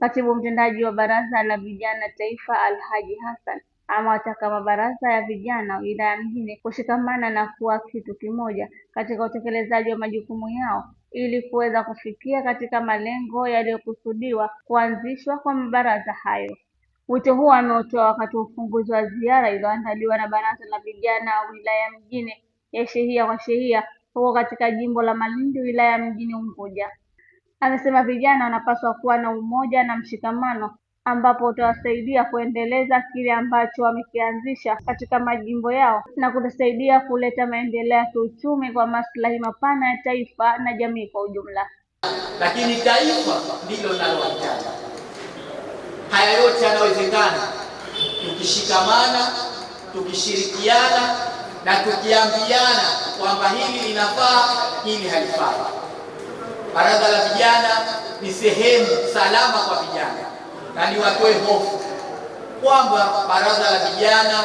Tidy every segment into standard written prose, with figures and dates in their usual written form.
Katibu mtendaji wa Baraza la Vijana Taifa, Alhaji Hassan, amewataka mabaraza ya vijana wilaya Mjini kushikamana na kuwa kitu kimoja katika utekelezaji wa majukumu yao ili kuweza kufikia katika malengo yaliyokusudiwa kuanzishwa kwa mabaraza hayo. Wito huo ameutoa wakati wa ufunguzi wa ziara iliyoandaliwa na Baraza la Vijana wilaya Mjini ya shehia kwa shehia huko katika jimbo la Malindi wilaya Mjini Unguja. Amesema vijana wanapaswa kuwa na umoja na mshikamano ambapo utawasaidia kuendeleza kile ambacho wamekianzisha katika majimbo yao na kutasaidia kuleta maendeleo ya kiuchumi kwa maslahi mapana ya taifa na jamii kwa ujumla. Lakini taifa ndilo linalohitaji. Haya yote yanawezekana tukishikamana, tukishirikiana na tukiambiana kwamba hili linafaa, hili halifai. Baraza la Vijana ni sehemu salama kwa vijana, na niwatoe hofu kwamba Baraza la Vijana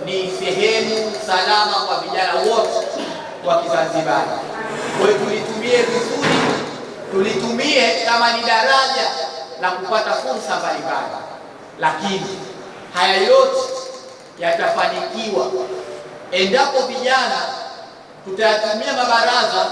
ni sehemu salama kwa vijana wote wa Kizanzibari. Kwa hiyo tulitumie vizuri, tulitumie kama ni daraja la kupata fursa mbalimbali, lakini haya yote yatafanikiwa endapo vijana tutayatumia mabaraza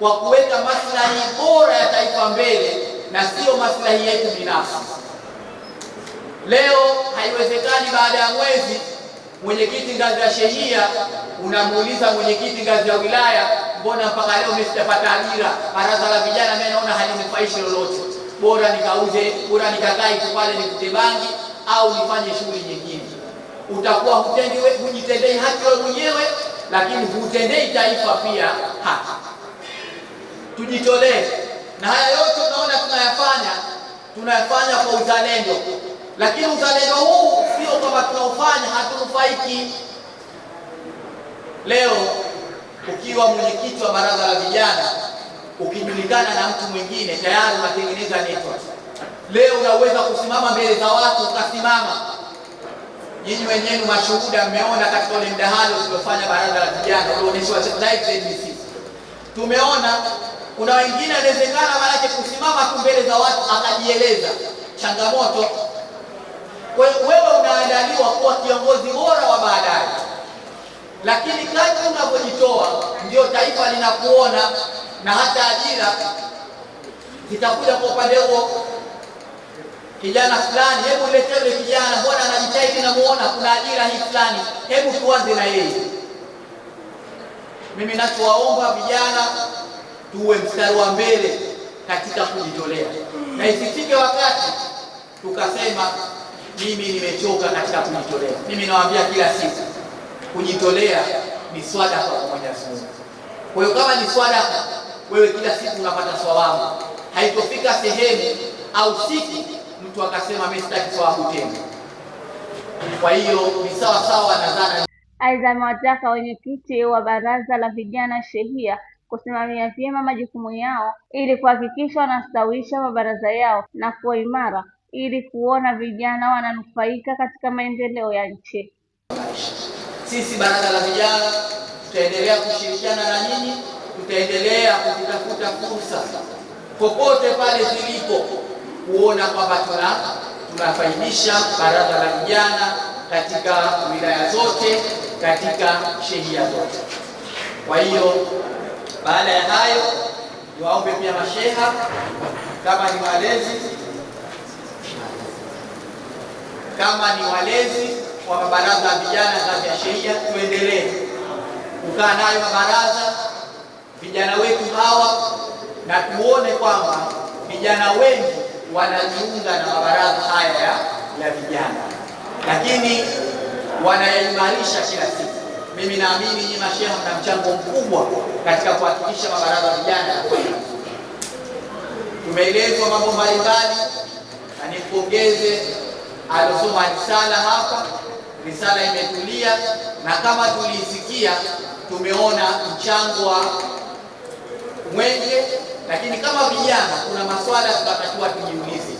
kwa kuweka maslahi bora ya taifa mbele na sio maslahi yetu binafsi. Leo haiwezekani baada ya mwezi mwenyekiti ngazi ya shehia unamuuliza mwenyekiti ngazi ya wilaya, mbona mpaka leo mimi sijapata ajira? Baraza la vijana mimi naona halinifaishi lolote, bora nikauze, bora nikakae tu pale nikute bangi au nifanye shughuli nyingine. Utakuwa hutendi hujitendei haki wewe mwenyewe, lakini hutendei taifa pia haki. Tujitolee, na haya yote unaona tunayafanya, tunayafanya kwa uzalendo, lakini uzalendo huu sio kwamba tunaufanya hatunufaiki. Leo ukiwa mwenyekiti wa baraza la vijana ukijulikana na mtu mwingine tayari unatengeneza network. Leo unaweza kusimama mbele za watu ukasimama. Nyinyi wenyewe mashuhuda, mmeona katika ule mdahalo tuliofanya baraza la vijana ulioonyeshwa live ZBC, tumeona kuna wengine inawezekana maanake kusimama tu mbele za watu akajieleza changamoto. Kwa hiyo wewe unaandaliwa kuwa kiongozi bora wa baadaye, lakini kadri unavyojitoa ndio taifa linakuona na hata ajira zitakuja kwa upande huo. Kijana fulani, hebu lete yule kijana, mbona anajitahidi, namuona kuna ajira hii fulani, hebu tuanze na yeye. Mimi nachowaomba vijana, tuwe mstari wa mbele katika kujitolea, na isifike wakati tukasema mimi nimechoka katika kujitolea. Mimi nawaambia kila siku, kujitolea ni swadaka kwa Mwenyezi Mungu. Kwa hiyo kama ni swadaka, wewe kila siku unapata thawabu. Haitofika sehemu au siku mtu akasema mimi sitaki thawabu tena. Kwa hiyo ni sawa sawa na dhana. Aidha, amewataka wenyekiti wa Baraza la Vijana shehia kusimamia vyema majukumu yao ili kuhakikisha wanastawisha mabaraza yao na kuwa imara ili kuona vijana wananufaika katika maendeleo ya nchi. Sisi Baraza la Vijana tutaendelea kushirikiana na nyinyi, tutaendelea kuzitafuta fursa popote pale zilipo, kuona kwamba tunafaidisha Baraza la Vijana katika wilaya zote, katika shehia zote. Kwa hiyo baada ya hayo, niwaombe pia masheha kama ni walezi, kama ni walezi wa mabaraza ya vijana ngazi ya shehia, tuendelee kukaa nayo mabaraza vijana wetu hawa, na tuone kwamba vijana wengi wanajiunga na mabaraza haya ya vijana, lakini wanayaimarisha kila siku. Mimi naamini nyinyi masheha mna mchango mkubwa katika kuhakikisha mabaraza ya vijana yanakuwa vizuri. Tumeelezwa mambo mbalimbali, na nipongeze aliosoma risala hapa. Risala imetulia, na kama tuliisikia tumeona mchango wa Mwenge. Lakini kama vijana, kuna maswala tunatakiwa tujiulize.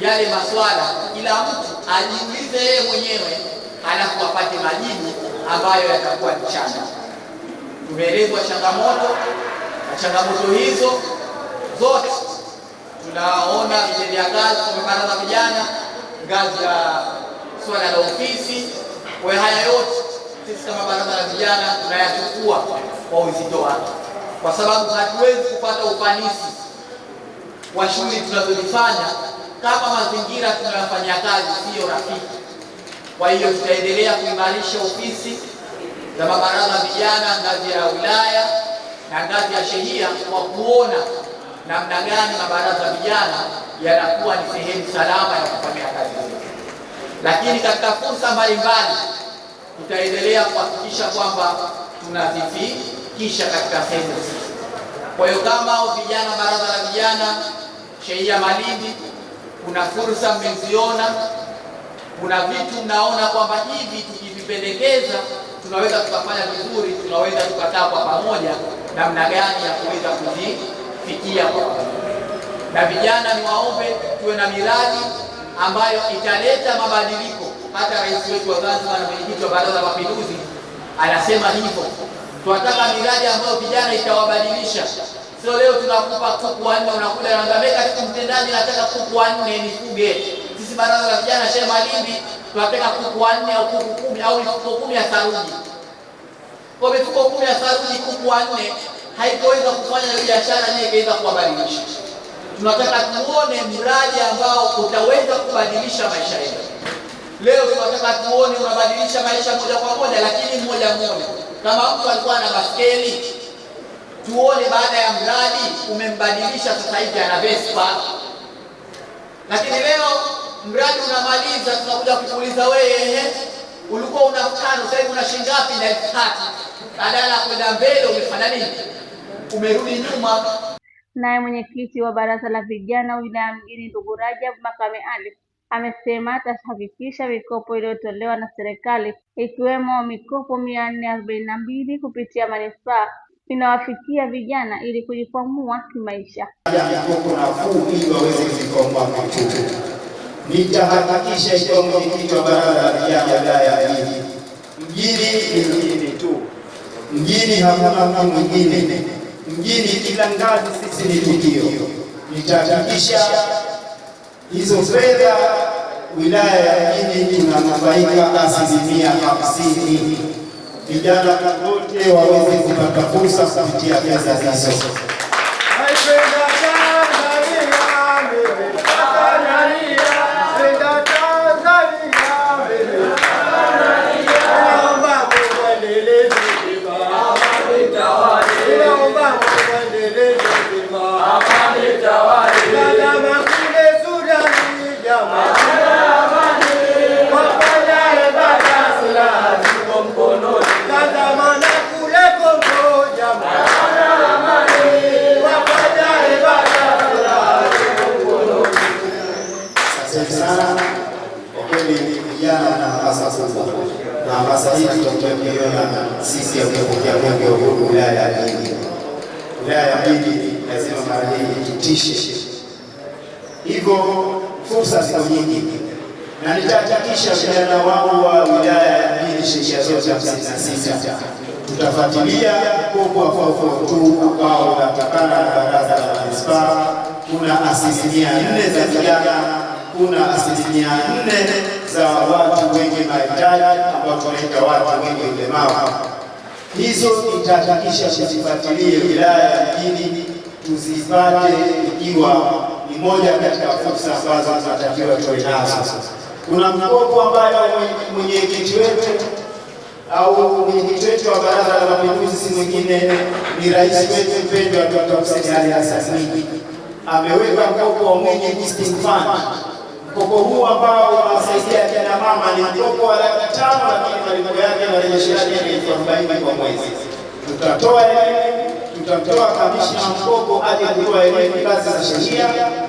Yale maswala kila mtu ajiulize yeye mwenyewe, halafu apate majibu ambayo yatakuwa ni chanya. Tumeelezwa changamoto, na changamoto hizo zote Tunaona vitendea kazi kwa mabaraza vijana, ngazi ya swala la ofisi. Kwa haya yote sisi kama baraza la vijana tunayachukua kwa uzito wake, kwa sababu hatuwezi kupata ufanisi wa shughuli tunazozifanya kama mazingira tunayofanyia kazi siyo rafiki. Kwa hiyo tutaendelea kuimarisha ofisi za mabaraza vijana ngazi ya wilaya na ngazi ya shehia kwa kuona namna gani mabaraza vijana yanakuwa ni sehemu salama ya kufanyia kazi zetu. Lakini katika fursa mbalimbali tutaendelea kuhakikisha kwamba tunazifikisha katika sehemu husika. Kwa hiyo kama au vijana baraza la vijana shehia Malindi, kuna fursa mmeziona, kuna vitu mnaona kwamba hivi tukivipendekeza tunaweza tukafanya vizuri, tunaweza tukataa kwa pamoja namna gani ya kuweza kuzifikia kwa pamoja. Na vijana niwaombe tuwe na miradi ambayo italeta mabadiliko. Hata rais wetu wa Zanzibar na mwenyekiti wa Baraza la Mapinduzi anasema hivyo, tunataka miradi ambayo vijana itawabadilisha. Sio leo tunakupa kuku wanne unakuja unaambia katibu mtendaji, nataka kuku wanne nifuge. Sisi baraza la vijana Shehe Malindi tunataka kuku wanne au kuku 10 au mifuko 10 ya saruji. Kwa mifuko 10 ya saruji, kuku wanne haitoweza kufanya biashara yenyewe ikaweza kuwabadilisha. Tunataka tuone mradi ambao utaweza kubadilisha maisha yetu. Leo tunataka tuone unabadilisha maisha moja kwa moja, lakini mmoja mmoja. Kama mtu alikuwa na baskeli, tuone baada ya mradi umembadilisha, sasa hivi ana Vespa. Lakini leo mradi unamaliza, tunakuja kukuuliza wewe, ulikuwa una 5 sasa hivi una shilingi ngapi? Na 3000. Badala ya kwenda mbele umefanya nini? Umerudi nyuma. Naye mwenyekiti wa baraza la vijana wilaya Mjini ndugu Rajab Makame Ali amesema atahakikisha mikopo iliyotolewa na serikali ikiwemo mikopo 442 kupitia manispaa inawafikia vijana ili kujikwamua kimaisha. Mikopo nafuu ili waweze kujikwamua kiuchumi. Nitahakikisha ikiwa mwenyekiti wa baraza la vijana wilaya ya Mjini, mjini ni mjini tu, mjini hakuna mtu mwingine, mjini kila ngazi sisi ni tukio. Nitahakikisha hizo fedha wilaya ya Mjini tunanufaika 50%, vijana wote waweze kupata fursa kupitia fedha hizo. Asante sana kwa kweli, vijana na hamasa kubwa, na hamasa hii tutakuja kuiona sisi ya kupokea mwenge wa uhuru wilaya ya Mjini. Wilaya ya Mjini lazima mara hii tutishe, hivyo fursa ziko nyingi, na nitahakikisha vijana wangu wa wilaya ya Mjini sheria zote 56 tutafuatilia mkopo wa 442 ambao unatokana na baraza la manispaa. Kuna 4% za vijana, kuna 4% za watu wenye mahitaji ambao tunaita watu wenye ulemavu. Hizo nitahakikisha tuzifuatilie wilaya ya Mjini tuzipate, ikiwa ni moja katika fursa ambazo tunatakiwa tuwe nazo. Kuna mkopo ambayo mwenyekiti wetu au mwenyekiti wetu wa Baraza la Mapinduzi si mwingine ni rais wetu mpendwa Dr. Hussein Ali Hassan Mwinyi, ameweka mkopo wa Mwinyi Boosting Fund. Mkopo huu ambao unawasaidia kina mama ni mkopo wa 500,000, lakini malipo yake marejesho yake ni 40,000 kwa mwezi. Tutatoa elimu, tutamtoa kamishna mkopo aje kutoa elimu kazi za sheria,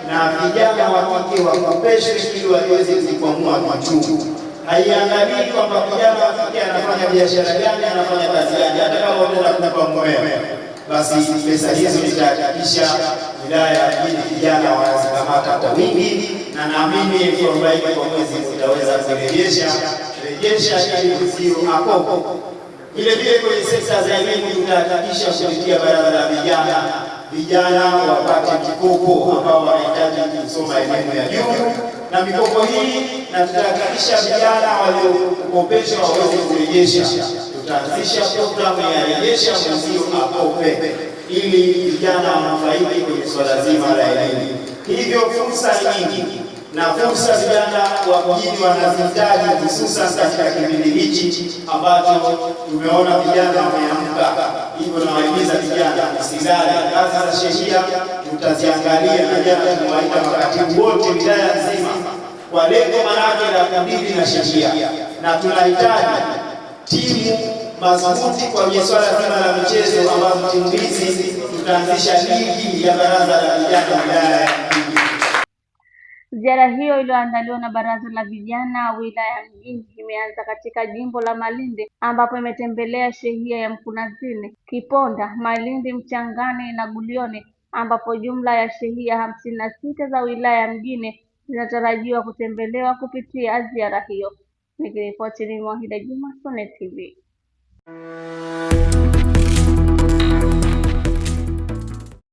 na vijana wa kike wakopeshwe ili waweze kujikwamua kiuchumi. Haiangalii kwamba kijana wa kike anafanya biashara gani, anafanya kazi gani. Hata kama unaenda kupa mmeo, basi pesa hizo zitahakikisha wilaya ya Mjini vijana wanazikamata kwa wingi, na naamini 40,000 kwa mwezi utaweza kurejesha ili uzio akopo. Vile vile kwenye sekta za elimu tutahakikisha kupitia baraza la vijana vijana wapate mikopo ambao wanahitaji kusoma elimu ya juu, na mikopo hii na tutahakikisha vijana waliokopeshwa waweze kurejesha. Tutaanzisha programu ya rejesha mwenzio akope, ili vijana wanufaike kwenye swala zima la elimu. Hivyo fursa nyingi na fursa vijana wa mjini wanazihitaji, hususan katika kipindi hichi ambacho tumeona vijana wameamka. Hivyo nawahimiza vijana msilale, kazi za shehia tutaziangalia, na jana tumewaita makatibu wote wilaya nzima kwa lengo manake la kudili na shehia, na tunahitaji timu madhubuti kwenye swala zima la michezo, ambazo timu hizi tutaanzisha ligi ya baraza la vijana wilaya ya Mjini. Ziara hiyo iliyoandaliwa na Baraza la Vijana Wilaya ya Mjini imeanza katika Jimbo la Malindi ambapo imetembelea shehia ya Mkunazini, Kiponda, Malindi Mchangani na Gulioni ambapo jumla ya shehia 56 za wilaya ya Mjini zinatarajiwa kutembelewa kupitia ziara hiyo. Nikiripoti ni Mwahida Juma, Sunny TV.